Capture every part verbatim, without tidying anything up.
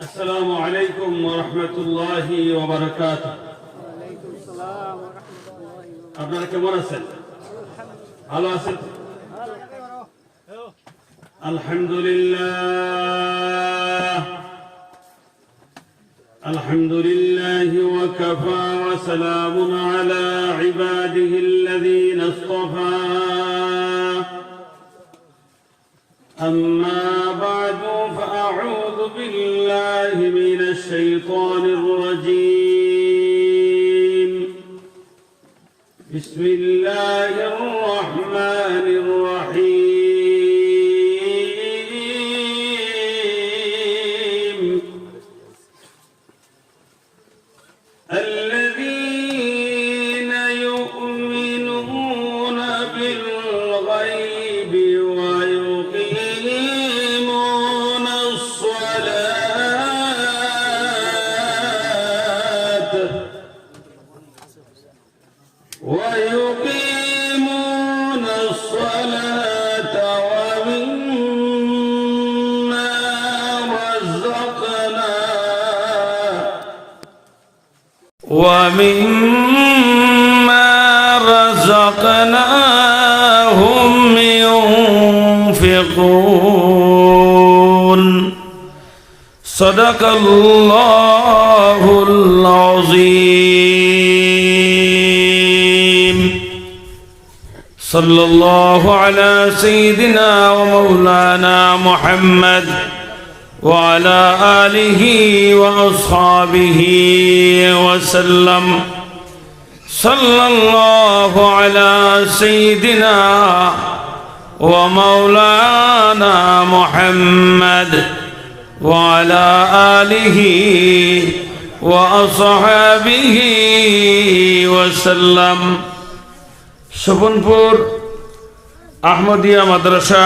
السلام عليكم ورحمة الله وبركاته. আপনারা কেমন আছেন? ভালো আছেন? الحمد لله. الحمد لله وكفى وسلام على عباده الذين اصطفى. أما بعد، فأعوذ بالله من الشيطان الرجيم. بسم الله الرحمن الرحيم. الذين يؤمنون بالغيب ويقيمون الصلاة، ويقيمون الصلاة ومما رزقنا ومما رزقناهم ينفقون. صدق الله العظيم. صلى الله على سيدنا ومولانا محمد وعلى آله وأصحابه وسلم. صلى الله على سيدنا ومولانا محمد وعلى آله وأصحابه وسلم. স্বপনপুর আহমদিয়া মাদ্রাসা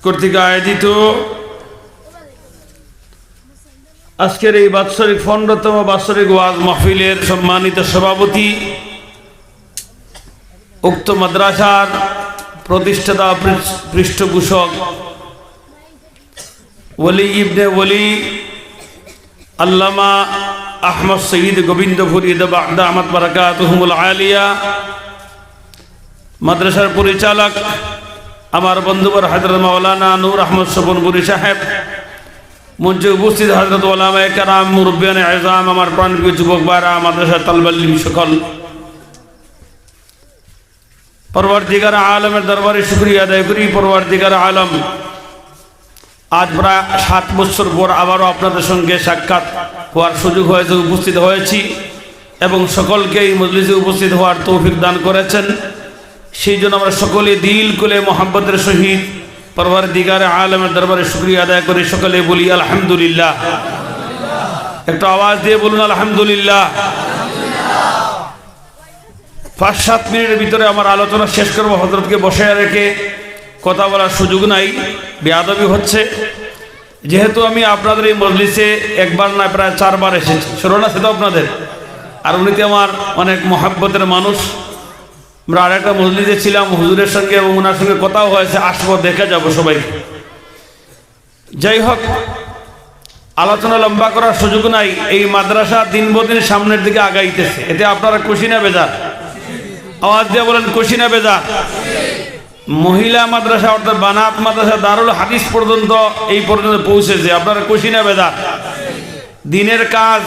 কর্তৃক আয়োজিত আজকের এই বাৎসরিক, পনেরোতম বাৎসরিক ওয়াজ মাহফিলের সম্মানিত সভাপতি, উক্ত মাদ্রাসার প্রতিষ্ঠাতা, পৃষ্ঠ-, পৃষ্ঠপোষক, ওলি ইবনে ওলি, আল্লামা আহমদ সঈদ গোবিন্দপুরী দামাত বারাকাতুহুমুল আলিয়া, মাদ্রাসার পরিচালক, আমার বন্ধুবর হযরত মাওলানা নূর আহমদ স্বপনপুরী সাহেব, মঞ্চে উপস্থিত হযরত ওলামায়ে কেরাম, মুরব্বিয়ানে এজাম, আমার প্রাণপ্রিয় যুবক ভাইরা, মাদ্রাসার তালবালিম সকল, পরওয়ারদিগার আলমের দরবারে শুকরিয়া আদায় করি। পরওয়ারদিগার আলম, আজ প্রায় সাত বছর পর আবারও আপনাদের সঙ্গে সাক্ষাৎ হওয়ার সুযোগ হয়েছে, উপস্থিত হয়েছি এবং সকলকে এই মজলিসে উপস্থিত হওয়ার তৌফিক দান করেছেন। সেই জন্য আমরা সকলে দিল খুলে মহব্বতের সহিত পরওয়ারদিগার আলমের দরবারে শুকরিয়া আদায় করি। সকলে বলি আলহামদুলিল্লাহ। একটু আওয়াজ দিয়ে বলুন আলহামদুলিল্লাহ। পাঁচ সাত মিনিটের ভিতরে আমার আলোচনা শেষ করব। হযরতকে বসায় রেখে কথা বলার সুযোগ নাই, বেয়াদবি হচ্ছে। যেহেতু আমি আপনাদের এই মজলিসে একবার না, প্রায় চারবার এসেছি, স্মরণ আছে তো আপনাদের? আর উনি তো আমার অনেক মহব্বতের মানুষ। আমরা আরেকটা মজলিসে ছিলাম হুজুরের সঙ্গে এবং ওনার সঙ্গে কথাও হয়েছে, আসবো, দেখে যাব সবাইকে। যাই হোক, আলোচনা লম্বা করার সুযোগ নাই। এই মাদ্রাসা দিন বদিন সামনের দিকে আগাইতেছে, এতে আপনারা খুশি না বেজার? আওয়াজ দিয়ে বলেন, খুশি না বেজার? মহিলা মাদ্রাসা অর্থাৎ বানাত মাদ্রাসা দারুল হাদিস পর্যন্ত, এই পর্যন্ত পৌঁছেছে, আপনারা খুশি না বেজার? দিনের কাজ,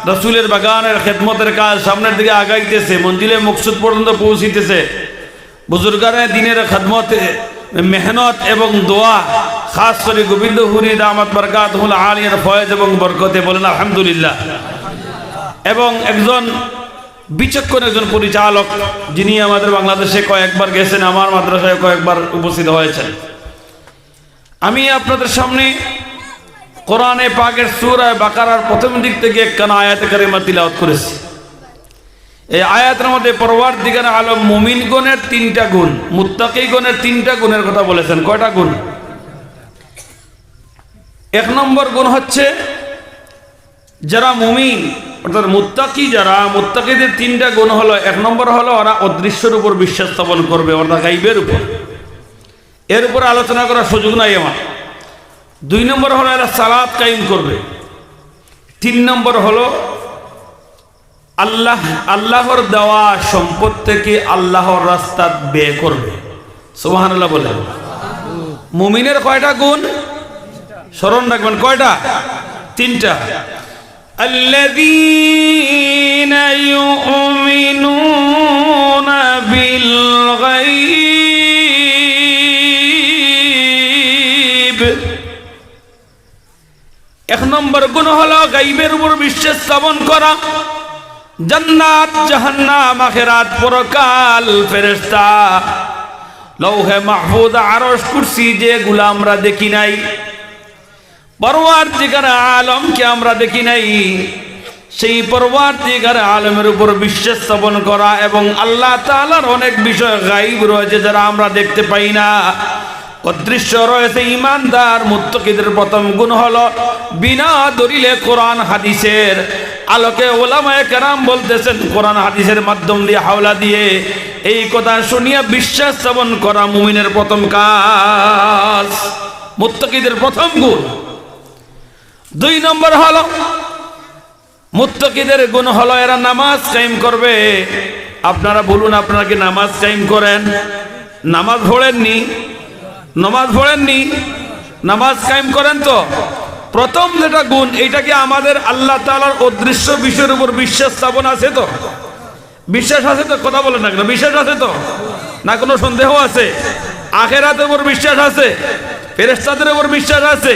রসুলের বাগানের খেদমতের কাজ সামনের দিকে আগাইতেছে, মঞ্জিলে মকসুদ পর্যন্ত পৌঁছিতেছে। বুজুর্গানে দিনের খেদমতে মেহনত এবং দোয়া, খাস করে গোবিন্দপুরী দামাত বারাকাতুহুমুল আলিয়ার ফয়েজ এবং বরকতে, বলেন আলহামদুলিল্লাহ। এবং একজন বিচক্ষণ একজন পরিচালক, যিনি আমাদের বাংলাদেশে কয়েকবার গেছেন, আমার মাদ্রাসায় কয়েকবার উপস্থিত হয়েছেন। আমি আপনাদের সামনে কোরআনে পাকের সূরা বাকারার প্রথম দিক থেকে একখানা আয়াতে কারিমা তিলাওয়াত করেছি। এই আয়াতের মধ্যে পরওয়ারদিগার আলম মুমিনগণের তিনটা গুণ, মুত্তাকিগণের তিনটা গুণের কথা বলেছেন। কয়টা গুণ? এক নম্বর গুণ হচ্ছে, যারা মুমিন, অর্থাৎ মুত্তাকি যারা, মুত্তাকিদের তিনটা গুণ হলো, এক নম্বর হলো ওরা অদৃশ্যর উপর বিশ্বাস স্থাপন করবে, অর্থাৎ গাইবের উপর। এর উপর আলোচনা করার সুযোগ নাই আমার। দুই নম্বর হলো এরা সালাত কায়েম করবে। তিন নম্বর হলো আল্লাহ, আল্লাহর দেওয়া সম্পদ থেকে আল্লাহর রাস্তাত ব্যয় করবে। সুবহানাল্লাহ বলেন। মুমিনের কয়টা গুণ? স্মরণ রাখবেন, কয়টা? তিনটা। الذين يؤمنون بالغيب। এক নম্বর গুণ হলো গাইবের উপর বিশ্বাস স্থাপন করা। জান্নাত, জাহান্নাম, আখেরাত, পরকাল, ফেরেশতা, লৌহে মাহফুজ, আরশ, কুরসি, যেগুলা আমরা দেখি নাই, পরওয়ারদিগার আলমকে আমরা দেখি নাই, সেই পরওয়ারদিগার আলমের উপর বিশ্বাস স্থাপন করা এবং আল্লাহ তাআলার অনেক বিষয় গাইব রয়েছে যারা আমরা দেখতে পাই না, অদৃশ্য রয়েছে। ইমানদার মুত্তাকিদের প্রথম গুণ হলো বিনা দলিলে কোরআন হাদিসের আলোকে ওলামায়ে কেরাম বলতেছেন, কোরআন হাদিসের মাধ্যম দিয়ে হাওলা দিয়ে এই কথা শুনিয়া বিশ্বাস স্থাপন করা মুমিনের প্রথম কাজ, মুত্তাকিদের প্রথম গুণ। দুই নম্বর হলো মুত্তাকিদের গুণ হলো এরা নামাজ কায়েম করবে। আপনারা বলুন, আপনারা কি নামাজ কায়েম করেন? নামাজ পড়েননি? নামাজ পড়েননি? নামাজ কায়েম করেন তো? প্রথম যেটা গুণ, এইটা কি আমাদের আল্লাহ তাআলার অদৃশ্য বিষয়ের উপর বিশ্বাস স্থাপন আছে তো? বিশ্বাস আছে তো? কথা বলেন না কেন? বিশ্বাস আছে তো? না কোনো সন্দেহ আছে? আখেরাতের উপর বিশ্বাস আছে, ফেরেশতাদের উপর বিশ্বাস আছে,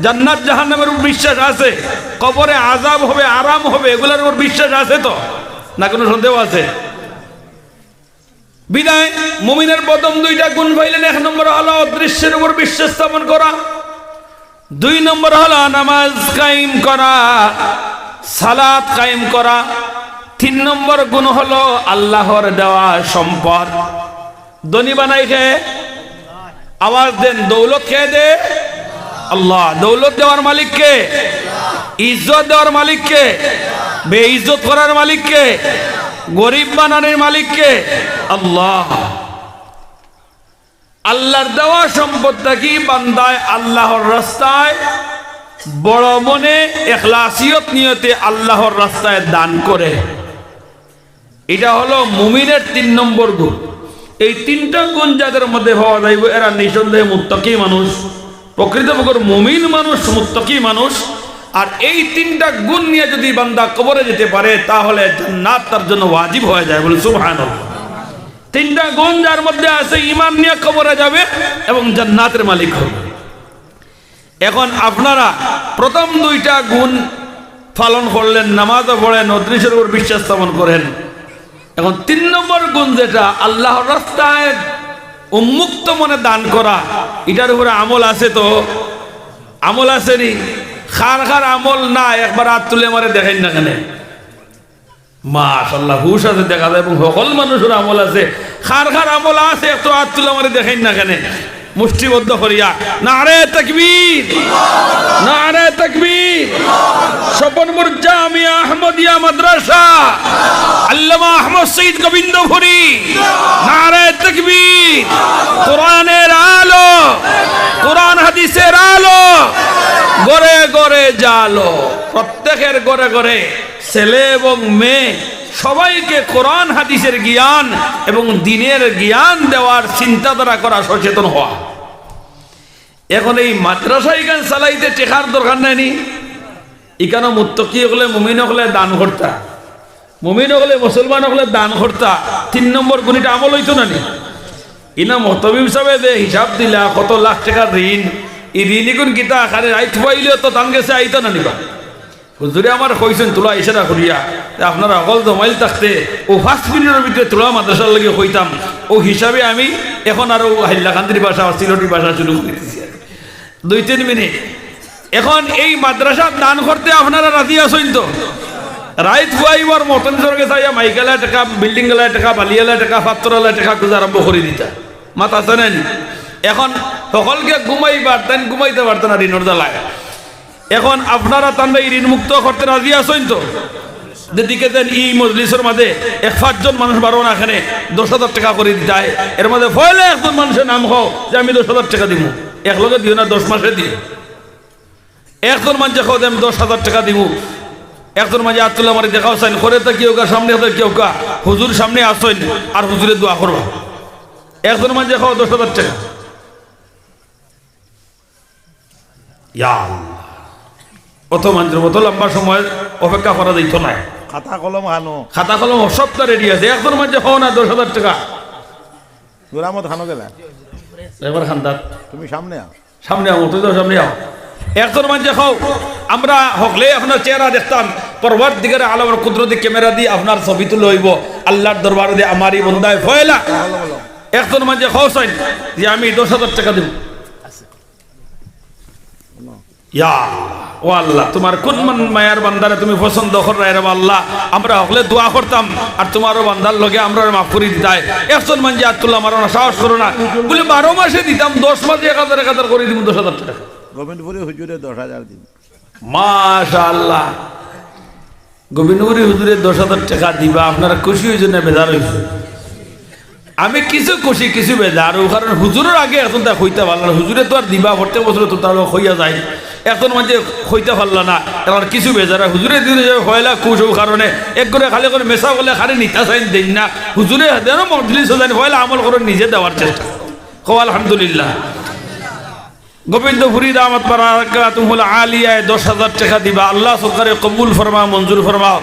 জান্নাত জাহান্নামের উপর বিশ্বাস আছে, কবরে আযাব হবে, আরাম হবে, এগুলোর উপর বিশ্বাস আছে তো? না কোনো সন্দেহ আছে? বিদায় মুমিনের প্রথম দুইটা গুণ পাইলেন। এক নম্বর হলো অদৃশ্যের উপর বিশ্বাস স্থাপন করা, দুই নম্বর হলো নামাজ কায়েম করা, সালাত কায়েম করা, তিন নম্বর গুণ হলো আল্লাহর দেওয়া সম্পদ। ধনী বানায় কে? আওয়াজ দেন, দৌলত কে দে? আল্লাহ। দৌলত দেওয়ার মালিক কে? ইজ্জত দেওয়ার মালিক কে? বেইজ্জত করার মালিক কে? গরিব বানানির মালিক কে? আল্লাহ। আল্লাহর দেওয়া সম্পদ থাকি বান্দায় আল্লাহর রাস্তায় বড় মনে এখলাসিয়ত নিয়তে আল্লাহর রাস্তায় দান করে। এটা হলো মুমিনের তিন নম্বর গুণ। এই তিনটা গুণ যাদের মধ্যে পাওয়া যাইব, এরা নিঃসন্দেহে মুত্তাকি মানুষ, প্রকৃতপক্ষের মুমিন মানুষ, মুত্তাকি মানুষ। আর এই তিনটা গুণ নিয়ে যদি বান্দা কবরে যেতে পারে, তাহলে জান্নাত তার জন্য ওয়াজিব হয়ে যায়। বলে সুবহানাল্লাহ। তিনটা গুণ যার মধ্যে আছে, ঈমান নিয়ে কবরে যাবে এবং জান্নাতের মালিক হবে। এখন আপনারা প্রথম দুইটা গুণ পালন করলেন, নামাজও পড়েন, অদৃশ্যের উপর বিশ্বাস স্থাপন করেন। এখন তিন নম্বর গুণ যেটা, আল্লাহর রাস্তায় উন্মুক্ত মনে দান করা, এটার উপরে আমল আছে তো? আমল আছে নি? কার কার আমল না, একবার আত তুলে আমারে দেখাইন না কেনে। মাশাআল্লাহ, হুশ আছে দেখা যায় এবং হকল মানুষের আমল আছে। কার কার আমল আছে একটু আত তুলে আমারে দেখাইন না কেনে, মুষ্টিবদ্ধ করিয়া। নারায়ে তাকবীর, নারায়ে তাকবীর। স্বপনপুর জামিয়া আহমদিয়া মাদ্রাসা, আল্লামা আহমদ শহীদ গোবিন্দপুরী। নারায়ে তাকবীর। কোরআনের আলো, কোরআন হাদিসের আলো, ঘরে ঘরে জালো। প্রত্যেকের ঘরে ঘরে ছেলে এবং মেয়ে সবাইকে কোরআন হাদিসের জ্ঞান এবং দ্বীনের জ্ঞান দেওয়ার চিন্তাধারা করা, সচেতন হওয়া। এখন এই মাদ্রাসা ইখান চালাইতে টেকার দরকার নাই নি? ইখানো মুত্তাকি অকলে, মুমিন অকলে দান করতা, মুমিন অকলে, মুসলমান অকলে দান করতা। তিন নম্বর গুণ, ইটা আমল অইতো না নি? ইনো মুহতামিম সাবে যে হিসাব দিলা, কত লাখ টেকার ঋণ, ই ঋণ ইগুন কিতা আকারে রাইত পাইলেও তো তান গেছে আইতো না নি বা? হুজুরে আমার কইছইন তুলা ইশারা করিয়া, তে আপনারা হকল জমাইল থাকতে অউ পাঁচ মিনিটর ভিতরে তুলা মাদ্রাসার লাগি কইতাম, অউ হিসাবে আমি এখন আরো হাইলাকান্দির ভাষা, সিলটি ভাষা শুরু করি দিছি আর কি। দুই তিন মিনিট। এখন এই মাদ্রাসাত দান করতে আপনারা রাজি আছইন তো? রাইত ফুয়াইবার মতন স্বর্গে চাইয়া মাইকালা টেকা, বিল্ডিং গালা টেকা, বালিয়ালা টেকা, পাত্তরালা টেকা খুঁজা আরম্ভ করি দিতা। মাত আছে না নি? এখন হকলকে ঘুমাইবার, তাইন ঘুমাইতা পারতা না ঋণর জ্বালায়। এখন আপনারা তানরে ঋণ মুক্ত করতে রাজি আছইন তো? যেদিকে যেন ই মজলিসর মাঝে এক পাঁচজন মানুষ বারো না, এখানে দশ হাজার টেকা করি দিতা, এর মাঝে পয়লা একজন মানুষের নাম কও যে আমি দশ হাজার টেকা দিমু, এক লগে দিও না, দশ মাসে দিও। একজন মানষে কও যে আমি দশ হাজার টেকা দিমু। একজন মানষে আত তুলা মারি দেখাও চাইন, করে তো কেউ কা, সামনে তো কেউ কা, হুজুর সামনে আছইন, আর হুজুরে দোয়া করবা। একজন মানষে কও দশ হাজার টেকা। ইয়া আল্লাহ, অত মানষর মতো লম্বা সময় অপেক্ষা করা যাইতো নায়। খাতা কলম খানো। খাতা কলম সবটা রেডি আছে। একজন মানষে কও না দশ হাজার টেকা। গোলামত খানো গেলা। এবার খান্দাত। তুমি সামনে আও। সামনে আও, তুমি তো সামনে আও। একজন মানষে কও, আমরা হকলে আপনার চেহারা দেখতাম, পরওয়ারদিগারে আলমর কুদরতি ক্যামেরা দি আপনার ছবি তুলা অইবো, আল্লার দরবারো দি আমার ই বন্দায় ফয়লা। একজন মানষে কও চাইন যে আমি দশ হাজার টেকা দিমু। ইয়া আল্লাহ, ও আল্লাহ, তুমার কুন মান মায়ার বান্দারে তুমি পছন্দ কররায় রে আল্লাহ। আমরা হকলে দোয়া করতাম, আর তুমারও বান্দার লগে আমরারে মাফ করি দিতায়। একজন মানষে আত তুলা মারো না, সাহস করো না। বলে, বারো মাসে দিতাম, দশ মাসে এক হাজার, এক হাজার করি দিমু, দশ হাজার টেকা। গোবিন্দপুরি হুজুরে দশ হাজার দিন। মাশাআল্লাহ। গোবিন্দপুরি হুজুরে দশ হাজার টেকা দিবা, আপনারা খুশি অইছইন না বেজার অইছইন? আমি কিছু খুশি, কিছু বেজার, অউ কারণ হুজুরর আগে একজন তাই কইতা পারলা না। হুজুরে তো আর দিবা, প্রত্যেক বছর তো তার কইয়া যায়, একজন মানষে কইতা পারলা না, এখন কিছু বেজার। আর হুজুরে দিন যাবে পয়লা খুশ, অউ কারণে এক করে খালি করে মেসা বলে খালি নিতা চাইন দেইন না, হুজুরে দেন মজলিসো যাইন, পয়লা আমল করে নিজে দেওয়ার চেষ্টা। কও আলহামদুলিল্লাহ। গোবিন্দপুরি দামাত বারাকাতুহুমুল আলিয়ায় দশ হাজার টেকা দিবা। আল্লাহ সদকারে কবুল ফরমাও, মঞ্জুর ফরমাও।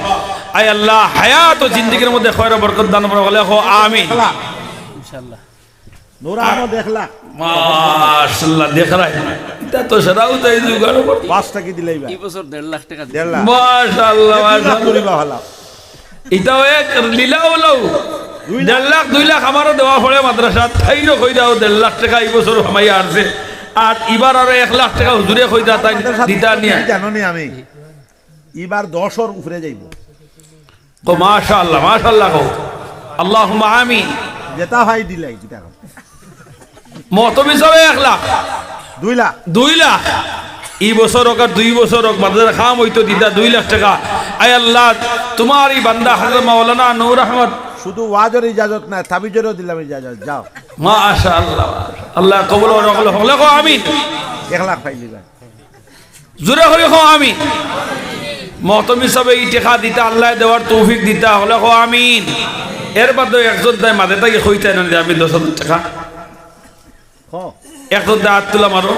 আয় আল্লাহ, হায়াত ও জিন্দেগির মধ্যে খয়র বরকত দান ফরমাও। বলে, কও আমিন। ইনশাআল্লাহ। নূর আহমদ এক লাখ। মাশাআল্লাহ, দেখরায়। ইতা তো সারাও তাই জোগাড় করতে। পাঁচ টাকা দিলাই ভাই। এই বছর দেড় লাখ টেকা দিবা। দেড় লাখ। মাশাআল্লাহ, দুই লাখ মাশাআল্লাহ। করিবা ভালা। ইতাও এক লীলা অইলো। দুই লাখ। দেড় লাখ, দুই লাখ আমারও দেওয়া পড়ে মাদ্রাসাত। তাইনও কইরা দেড় লাখ টেকা ই বছর হামাইয়া আনছে। আর ইবার আরো এক লাখ টেকা হুজুরে কইরা তাইন দিতা নিয়া। জানো নি আমি? ইবার দশর উপরে যাইবো। কও মাশাআল্লাহ, মাশাআল্লাহ কও। আল্লাহুম্মা আমিন। যেটা হয় দিলাই, যেটা হয়। মহতমিন সাবে এক লাখ। দুই লাখ। দুই লাখ। ই বছর অউক আর দুই বছর অউক, মাদ্রাসার কাম অইতো দিতা দুই লাখ টেকা। আয় আল্লাহ, তুমার ই বান্দা হযরত মাওলানা নূর আহমদ। শুধু ওয়াজর ইজাজত নায়, তাবিজরও দিলাম ইজাজত, যাও। মাশাআল্লাহ। আল্লাহ কবুল করো, কবুল করো। কও আমিন। এক লাখ পাইলি ভাই। জোরে করি কও আমিন। মহতমিন সাবে ই টেকা দিতা, আল্লায় দেওয়ার তৌফিক দিতা, হকলে কও আমিন। এর বাদে একজন তাই মাঝে তাই কইতা না যে আমি দশ হাজার টেকা। হ। একজন দে আত তুলা মারো।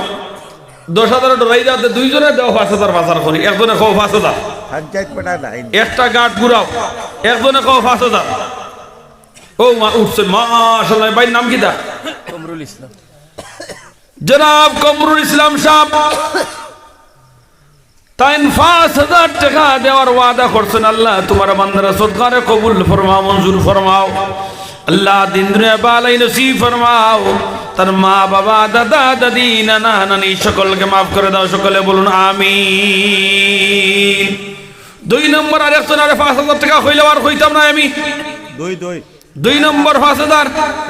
দশ হাজার ডরাই যাতে দুইজনে দেও পাঁচ হাজার পাচার করি। একজনে কও পাঁচ হাজার। পঞ্চায়েত পেটা নাই। একটা গাঁট ঘুরাও। একজনে কও পাঁচ হাজার। ও মা উঠছে, মাশাআল্লাহ। ভাইর নাম কিতা? কমরুল ইসলাম। জনাব কমরুল ইসলাম সাব। তাইন পাঁচ হাজার টেকা দেওয়ার ওয়াদা করছইন। আল্লাহ, তুমার বান্দার সদকারে কবুল ফরমাও, মঞ্জুর ফরমাও। আল্লাহ, দিন দুনিয়া বালাই নসিব ফরমাও। তার মা, বাবা, দাদা, দাদি, নানা, নানি সকলকে মাফ করে দাও। সকলে বলুন আমিন। দুই নম্বর আরেকজন আরে পাঁচ হাজার টেকা কইলাও, আর কইতাম না আমি। দুই, দুই। দুই নম্বর পাঁচ হাজার।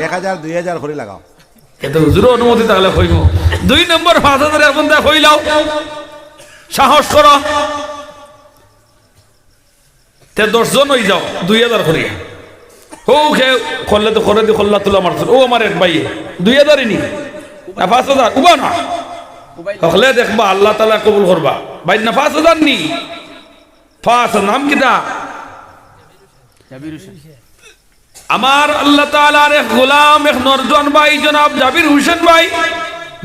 এক হাজার, দুই হাজার করি লাগাও। এতে হুজুরর অনুমতি থাকলে কইমু। দুই নম্বর পাঁচ হাজার একজন দে কইলাও। সাহস করো। তে দশ জন অই যাও, দুই হাজার করিয়া। ও খে করলে তো করে দি কল্লা তুলা মারছইন। ও আমার এক ভাইয়ে, দুই হাজারই নি? না পাঁচ হাজার? উবা না। হকলে দেখবা, আল্লাহ তাআলা কবুল করবা। ভাই না পাঁচ হাজার নি? পাঁচ, নাম কিতা? জাবির হোসেন। আমার আল্লাহ তাআলার এক গোলাম, এক নরজন ভাই জনাব জাবির হোসেন ভাই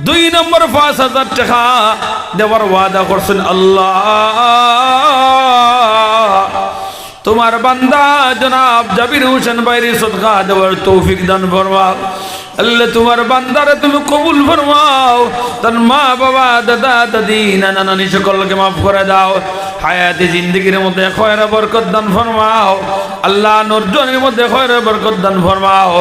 দুই নম্বর পাঁচ হাজার টেকা দেওয়ার ওয়াদা করছইন। আল্লাহ, তুমার বান্দা জনাব জাবির হোসেন ভাইরে সদকা দেওয়ার তৌফিক দান ফরমাও। আল্লাহ, তুমার বান্দারে তুমি কবুল ফরমাও। তার মা, বাবা, দাদা, দাদি, নানা, নানি সকলকে মাফ করে দাও। হায়াতে জিন্দেগির মধ্যে খয়র বরকত দান ফরমাও। আল্লাহ, নরজনের মধ্যে খয়র বরকত দান ফরমাও।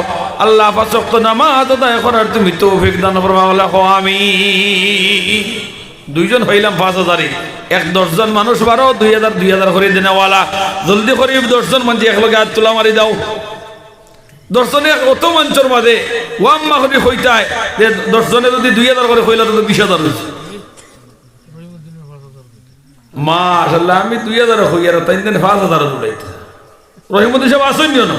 আল্লাহ, পাঁচ ওয়াক্ত নামাজ আদায় করার তুমি তৌফিক দান ফরমাও। আল্লাহ, কও আমিন। দুইজন পাইলাম পাঁচ হাজারই, এক দশ জন মানুষ বারো, দুই হাজার, দুই হাজার করি দেনেওয়ালা। জলদি করি দশ জন মানষে একলগে আত তুলা মারি দাও। দশ জনে অত মানষর মাঝে ওয়াম্মা করি কইতায় যে দশ জনে যদি দুই হাজার করি কইলা তো বিশ হাজার অইছে। মাশাআল্লাহ, আমি দুই হাজার কই আর তাইন দেন পাঁচ হাজার উঠাইতা। রহিমুদ্দিন সাব আছইন নি অনো?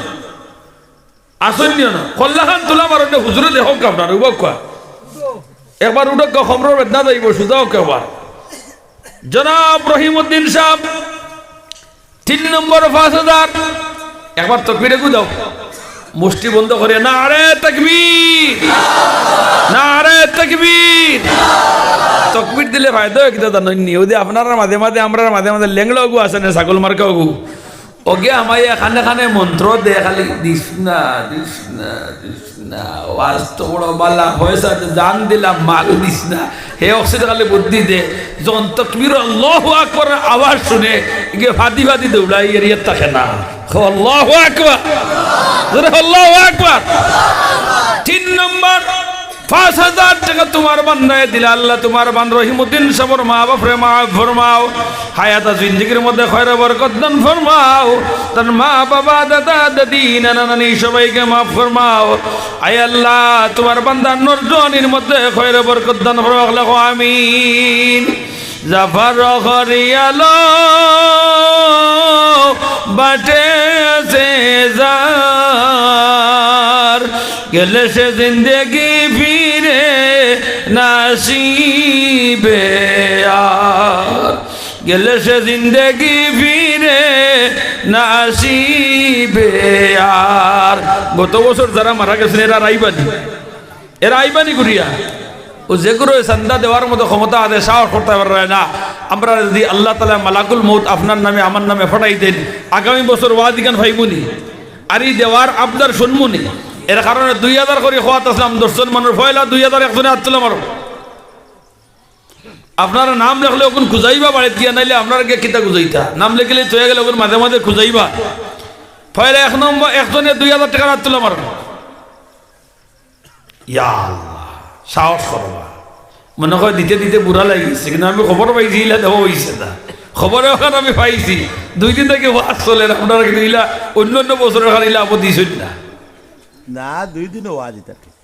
আছইন নি অনো? কল্লাখান তুলা মারইন না, হুজুরে দেখউক্কা আপনারে, উবাউক্কা। একবার উঠউক্কা, কমরর বেদনা যাইবো, সুজা অউক্কা একবার। জনাব রহিমউদ্দিন সাব, তিন নম্বর পাঁচ হাজার। একবার তকবির এগু দাও, মুষ্টি বন্ধ করি। নারে তকবির, নারে তকবির। তকবির দিলে ফায়দা অয় কিতা জানইননি? অউ যে আপনারার মাঝে মাঝে, আমরার মাঝে মাঝে লেংড়া অগু আছে না, ছাগল মার্কা অগু, অগে হামাইয়া কানে কানে মন্ত্র দে, খালি দিস না, দিস না, দিস না, ওয়াজ তো বড় বালা, পয়সা তো জান দিলাম, মাল দিস না। হে অকসিদে খালি বুদ্ধি দে, যখন তকবির আল্লাহু আকবার আওয়াজ হুনে, ইগে ফাদি ফাদি দৌড়াই, এরিয়াত থাকে না। কও আল্লাহু আকবার, জোরে আল্লাহু আকবার। তিন নম্বর, পাঁচ হাজার টেকা তুমার বান্দায় দিলা। আল্লাহ, তুমার বান্দা রহিমউদ্দিন সাবর মা বাপরে মাফ ফরমাও, হায়াত জিন্দেগির মধ্যে খয়র বরকত দান ফরমাও, তান মা বাবা, দাদা দাদি, নানা নানি সবাইকে মাফ ফরমাও। আয় আল্লাহ, তুমার বান্দা নওজোয়ানির মধ্যে খয়র বরকত দান ফরমাও। কও আমিন। জাফর হরিয়ালো বাটে সে যার, গেলে সে জিন্দেগি ফিরে না আসিবে আর, গেলে সে জিন্দেগি ফিরে না আসিবে আর। গত বছর যারা মারা গেছইন, এরা আইবা নি? এরা আইবা নি ঘুরিয়া? অউ যেগুরে চান্দা দেওয়ার মতো ক্ষমতা আছে, সাহস করতা পাররা না। আমরারে যদি আল্লাহ তাআলা মালাকুল মউত আপনার নামে, আমার নামে পাঠাই দেইন, আগামী বছর ওয়াজ ইখান পাইমু নি? আর ই দেওয়ার আবদার হুনমু নি? এর কারণে দুই হাজার করি কওয়াত আছলাম, দশ জন মানুষ, পয়লা দুই হাজার একজনে আত তুলা মারো। আপনারা নাম লেখলে অগুন খুজাইবা বাড়িত গিয়া, নাইলে আপনারা গিয়া কিতা খুজাইতা? নাম লেখিলে থইয়া গেলে অগুন মাঝে মাঝে খুজাইবা। পয়লা এক নম্বর, একজনে দুই হাজার টেকার আত তুলা মারো। ইয়া আল্লাহ, সাহস করবা। মনে কয় দিতে দিতে বুড়া লাগি গেছে, কিন্তু আমি খবর পাইছি ইলা দেওয়া অইছে না। খবরে অখান আমি পাইছি, দুই দিন থাকি ওয়াজ চলের, আপনারা কিন্তু ইলা অইন্য অইন্য বছরর খান ইলা আপদ দিছইন না। না, দুই দিনও ওয়াজ ইতা ঠিক।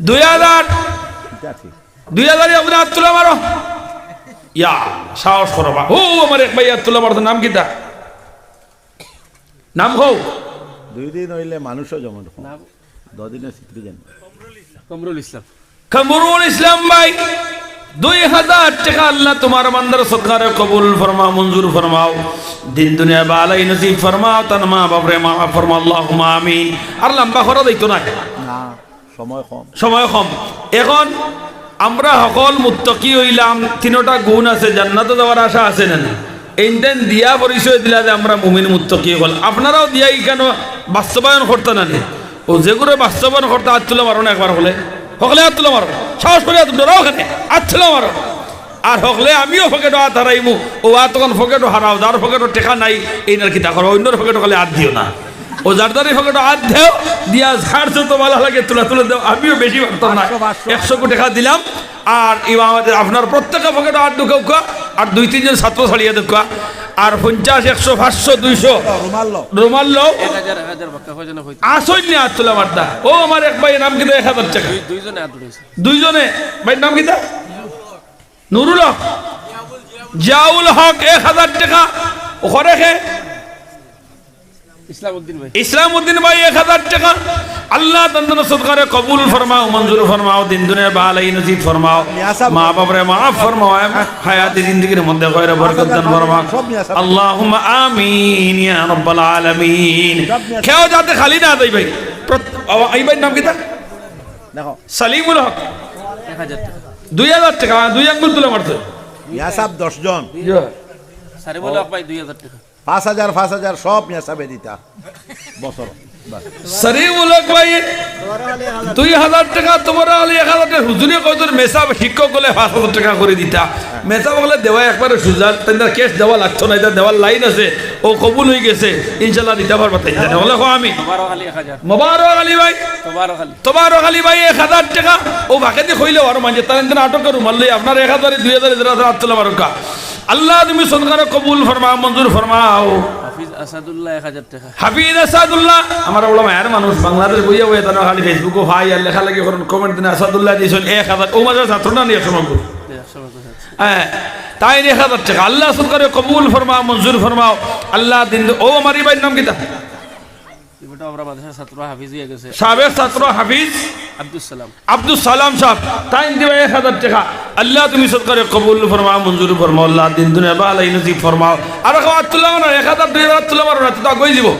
দুই হাজার, ইটা ঠিক। দুই হাজার আপনারা আত তুলা মারো। ইয়া, সাহস করবা। ও, আমার এক ভাই আত তুলা মারছে, নাম কিতা? নাম কও। দুই দিন অইলে মানুষও জমা দেখো। নাম? দুই দিনে সিটকে যান। কমরুল ইসলাম। কমরুল ইসলাম ভাই, দুই হাজার টেকা। আল্লাহ তুমার বান্দার সদকারে কবুল ফরমাও, মঞ্জুর ফরমাও। দিন দুনিয়া বালাই নসিব ফরমাও, তান মা বাপরে মাফ ফরমাও, আল্লাহুম্মা আমিন। আর লম্বা করা যাইতো না। না, সময় কম। সময় কম। এখন আমরা হকল মুত্তাকি অইলাম, তিনোটা গুণ আছে, জান্নাতো যাওয়ার আশা আছে না নি? এইনতাইন দিয়া পরিচয় দিলা যে আমরা মুমিন মুত্তাকি অকল। আপনারাও দিয়া ইখান বাস্তবায়ন করতা না নি? অউ যেগুরে বাস্তবায়ন করতা আত তুলা মারো না একবার হকলে। হকলে আত তুলা মারো। সাহস করি আত, ডরাও কেনে? আত তুলা মারো। আর হকলে আমিও পকেটো আত হারাইমু, অউ আত অখন পকেটো হারাও, যার পকেটো টেকা নাই, এইন আর কিতা করো, অইন্যর পকেটো খালি আত দিও না। অউ যার যার পকেটো আত দেও, দিয়া যার যত বালা লাগে তুলা তুলা দেও, আমিও বেশি পারতাম না। পাঁচশো, পাঁচশো। একশো কো টেকা দিলাম, আর ইবা আমাদের আপনার প্রত্যেকর পকেটো আত ঢুকাউক্কা, আর দুই তিনজন ছাত্র ছাড়িয়া দেউক্কা, আর পঞ্চাশ, একশো, পাঁচশো, দুইশো রুমাল লও। রুমাল লও। এক হাজার, এক হাজার বাক্কা কয়জনে কইতে? আছইন নি আত তুলা মারতা? ও আমার এক ভাইর নাম কিতা? এক হাজার টেকা। দুই, দুইজনে আত উঠাইছে। দুইজনে, ভাইর নাম কিতা? নুরুল হক, জিয়াউল হক, এক হাজার টেকা। ও করে কে? ইসলাম উদ্দিন ভাই। ইসলাম উদ্দিন ভাই, এক হাজার টেকা। আল্লাহ তান সদকারে কবুল ফরমাও, মঞ্জুর ফরমাও, দিন দুনিয়া বালাই নসিব ফরমাও, মা বাপরে মাফ ফরমাও, হায়াতি জিন্দেগির মধ্যে খয়রে বরকত দান ফরমাও। আল্লাহুম্মা আমিন ইয়া রাব্বাল আলামিন। কেউ যাতে খালি না যাই ভাই। প্রত-, ও, এই ভাইর নাম কিতা? দেখো। সালিমুল হক। এক হাজার টেকা। দুই হাজার টেকা, দুই আঙ্গুল তুলা মারছে। মিয়া সাব দশ জন। ইয়া। সালিমুল হক ভাই দুই হাজার টেকা। পাঁচ হাজার, পাঁচ হাজার সব মিয়া সাবে দিতা। বছর। বাস। সালিমুল হক ভাই দুই হাজার টেকা, তুমরা অইলে এক হাজার টেকা, হুজুরে কইতর মেসাব শিক্ষক অকলে পাঁচ হাজার টেকা করি দিতা। মেসাব অকলে দেওয়া একবারে সুজা, তাইন cash দেওয়া লাগতো না, ইটা দেওয়ার লাইন আছে, অউ কবুল অইগেছে, ইনশাআল্লাহ দিতা পারবা তাইন জানে। অকলে কও আমিন। মোবারক আলী এক হাজার। মোবারক আলী ভাই। মোবারক আলী। তোবারক আলী ভাই এক হাজার টেকা, অউ বাকেদি কইলেও আরো মানষে, তারা কিন্তু নাটক করু মারলে আপনার এক হাজারে দুই হাজারে যারা আত তুলা মারউক্কা। আল্লাহ তুমি সদকারে কবুল ফরমাও, মঞ্জুর ফরমাও। হাফিজ আসাদুল্লাহ এক হাজার টেকা। হাফিজ আসাদুল্লাহ, আমার বড় মায়ার মানুষ, বাংলাদেশ বইয়া বইয়া তারা খালি Facebook-ও ভাই আর লেখালেখি করইন, comment দিন, আসাদুল্লাহ দিছইন এক হাজার, অউ মাদ্রাসার ছাত্র না নি এক সময়? জি, এক সময় তো ছাত্র। হ্যাঁ, তাইন এক হাজার টেকা। আল্লাহ সদকারে কবুল ফরমাও, মঞ্জুর ফরমাও। আল্লাহ দিন, অউ আমার ই ভাইর নাম কিতা? ই বেটা আমরা মাদ্রাসার ছাত্র হাফিজ অইয়া গেছে। সাবেক ছাত্র হাফিজ আব্দুস সালাম। আব্দুস সালাম সাব, তাইন দিবা এক হাজার টেকা। আল্লাহ, তুমি সদকারে কবুল ফরমাও, মঞ্জুর ফরমাও, আল্লাহ, দিন দুনিয়া ভালাই নসিব ফরমাও। আর কেউ আত তুলা মারো না, এক হাজার, দুই হাজার আত তুলা মারো না, তে তো আগুয়াই যিবো।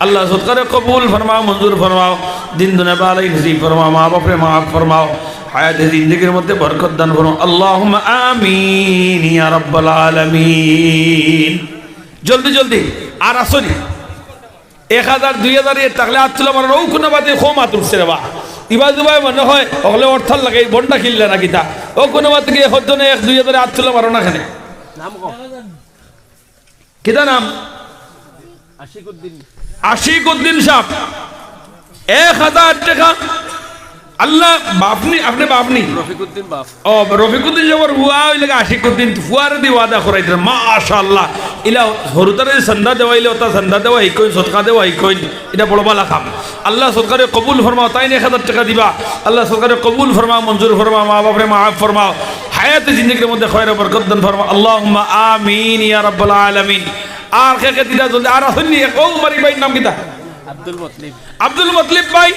আল্লাহ, সদকারে কবুল ফরমাও, মঞ্জুর ফরমাও, দিন দুনিয়া ভালাই নসিব ফরমাও, মা বাপরে মাফ ফরমাও, হায়াতে জিন্দেগির মধ্যে বরকত দান ফরমাও। আল্লাহুম্মা আমিন ইয়া রাব্বাল আলামিন। জলদি জলদি, আর আছো নি? এক হাজার, দুই হাজার এর থাকলে আত তুলা মারো না, অউ কুনু বাদে কম আত উঠছে রে বা। ইবা দুবাই মনে হয়, অকলে অর্থাৎ লাগে, বন্ডা খিললা না কিতা? অউ কুনু বাদে গিয়া হদ্দনে এক দুই হাজার আত তুলা মারো না কেনে। কিতা নাম? আশিক উদ্দিন সাহেব। এক হাজার টেকা। আল্লাহ, বাফ নি, আপনে বাফ নি? রফিকুদ্দিন বাফ। ও, রফিকুদ্দিন সাহেবর ফুয়া অইলে আশিক উদ্দিন, ফুয়ারে দি ওয়াদা করাইতরা। মাশাআল্লাহ। ইলা হুরুতারে চান্দা দেওয়াইলে, অতা চান্দা দেওয়া হিকইন, সদকা দেওয়া হিকইন। ইটা বড় ভালা কাম। আল্লাহ সদকারে কবুল ফরমাও, তাইন এক হাজার টেকা দিবা। আল্লাহ সদকারে কবুল ফরমাও, মঞ্জুর ফরমাও, মা বাপরে মাফ ফরমাও। হায়াতে জিন্দেগির মধ্যে খয়র বরকত দান ফরমাও। আল্লাহুম্মা আমিন ইয়া রাব্বাল আলামিন। আর কে কে দিতা জলদি, আর আছইন নি? অউ উমারি ভাইর নাম কিতা? আব্দুল মুতলিব। আব্দুল মুতলিব ভাই,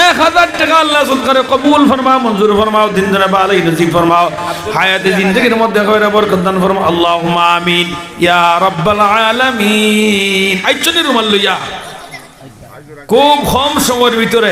এক হাজার টেকা আল্লাহ সদকারে কবুল ফরমাও, মঞ্জুর ফরমাও, দিন দুনিয়া ভালাই নসিব ফরমাও, হায়াতে জিন্দেগির মধ্যে খয়র বরকত দান ফরমাও। আল্লাহুম্মা আমিন ইয়া রাব্বাল আলামিন। আইছো নি রুমাল লইয়া? খুব কম সময়র ভিতরে